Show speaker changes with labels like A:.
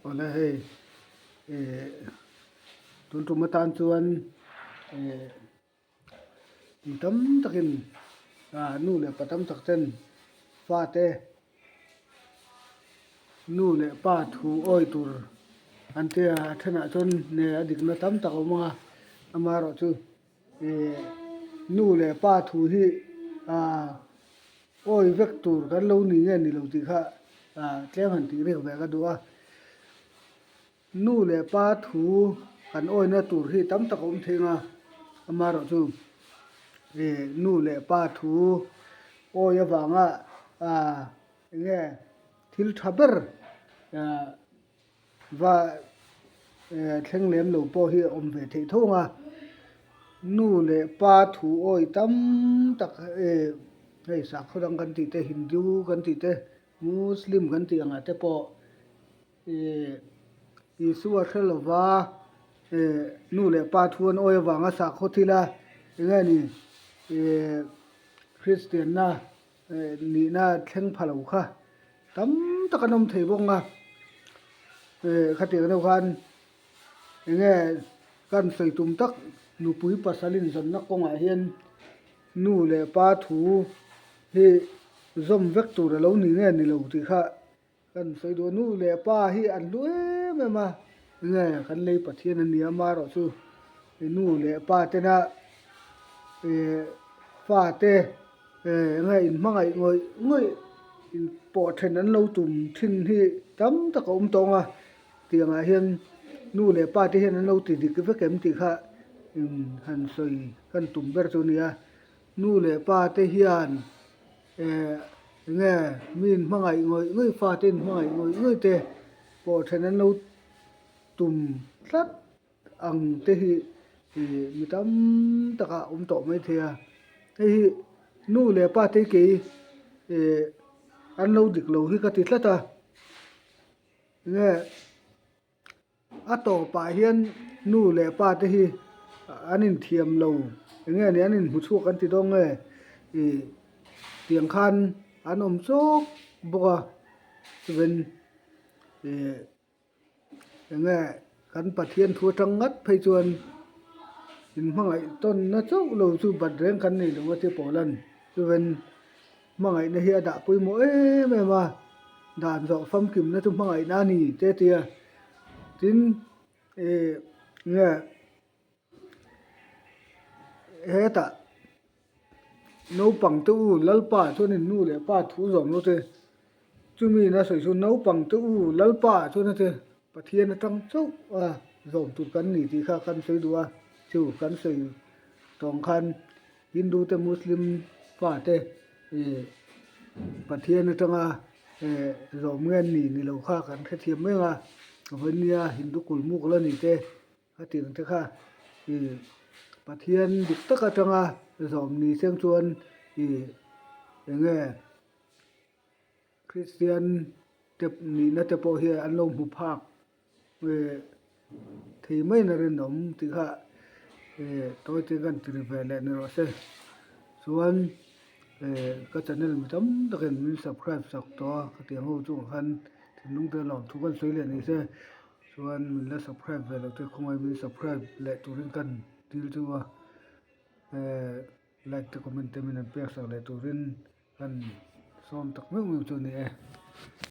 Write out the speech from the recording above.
A: Awle hei eh tun tum atan chuan eh mi tam takin ah nu leh pa tam tak ten fate nu leh pa thu awi tur an tia a thenah chuan ne a dikna tam tak a awm ang a amaherawhchu eh nu leh pa thu hi ah awi vek tur kan lo ni nge ni lo tih kha ah tlem han tih rik ve ka duh a nu leh pa thu kan awina tur hi tam tak a awm thei ang a amaherawhchu eh nu leh pa thu awi avanga ah eng nge thil tha ber ah Va thleng lem lo pawh hi a awm ve theih tho ang a, nu leh pa thu awi tam tak hei sakhaw dang kan tih te Hindu kan tih te Muslim kan tih angah te pawh Isua hre lova nu leh pa thu an awi avanga sakhaw thila eng nge ni Kristianna nihna thleng pha lo kha tam tak an awm thei bawk ang a eh khatiang deuh khan eng nge kan sawi tum tak nupui pasal inzawnna kawngah hian nu leh pa thu hi zawm vek tur a lo ni nge ni lo tih kha Kan sawi duh a, nu leh pa hi an hlu em em a, enge kan lei Pathian a nia amaherawhchu nu leh pa tena eh fate eh enge inhmangaih ngawih ngawih inpawh then an lo tum thin hi tam tak a awm tawh ang a, tiangah hian nu leh pa te hian an lo ti dik vek em tih kha in han sawi kan tum ber chu a ni a, nu leh pa te hian. Eh enge mi in hmangaih ngawih ngawih fate in hmangaih ngawih ngawih te pawh then an lo tum tlat ang te hi ih mi tam tak ah awm tawh mai thei a hei hi nu leh pa te kei eh an lo dik lo hi ka ti tlat a enge. A tawpah hian nu leh pa te hi an inthiam lo eng nge ni an inhmu chhuak an ti dawn nge ih tiang khan an awm chawk bawk a chuan ih eng nge kan Pathian thu atang ngat phei chuan inhmangaih tawnna chauh lo chu bat reng kan nei lo a ti pawh lan chuan. Hmangaihna hi a dah pawimawh em em a, dan zawh famkimna chu hmangaihna a ni te tia. Tin, ih nge hetah naupang te u Lalpa chuanin nu leh pa thu zawm lo te, chumi in a sawi chu naupang te u Lalpa chuan a che Pathian atang chauh a zawm tur kan ni tih kha kan sawi duh a, chu kan sawi tawng khan. Hindu te Muslim fa te ih Pathian atanga eh zawm nge an ni ni lo kha kan hrethiam mai ang a, vawinia Hindu kulmuk la ni te khatiang te kha ih Pathian dik tak atanga zawm ni seng chuan ih eng nge Kristian te nihna te pawh hi an lo hmu phak. Thei mai na rinawm tih kha tawi te kan ti ri ve leh ni rawh se chuan ka channel mi tam takin min subscribe sak tawh a ka tiang ho chungah khan thinlung te lawm thu kan sawi leh ni se chuan min la subscribe ve loh te khawngaih min subscribe leh turin kan dil chu a like te comment te min han pek sak leh turin kan sawm tak meuh meuh chu a ni e.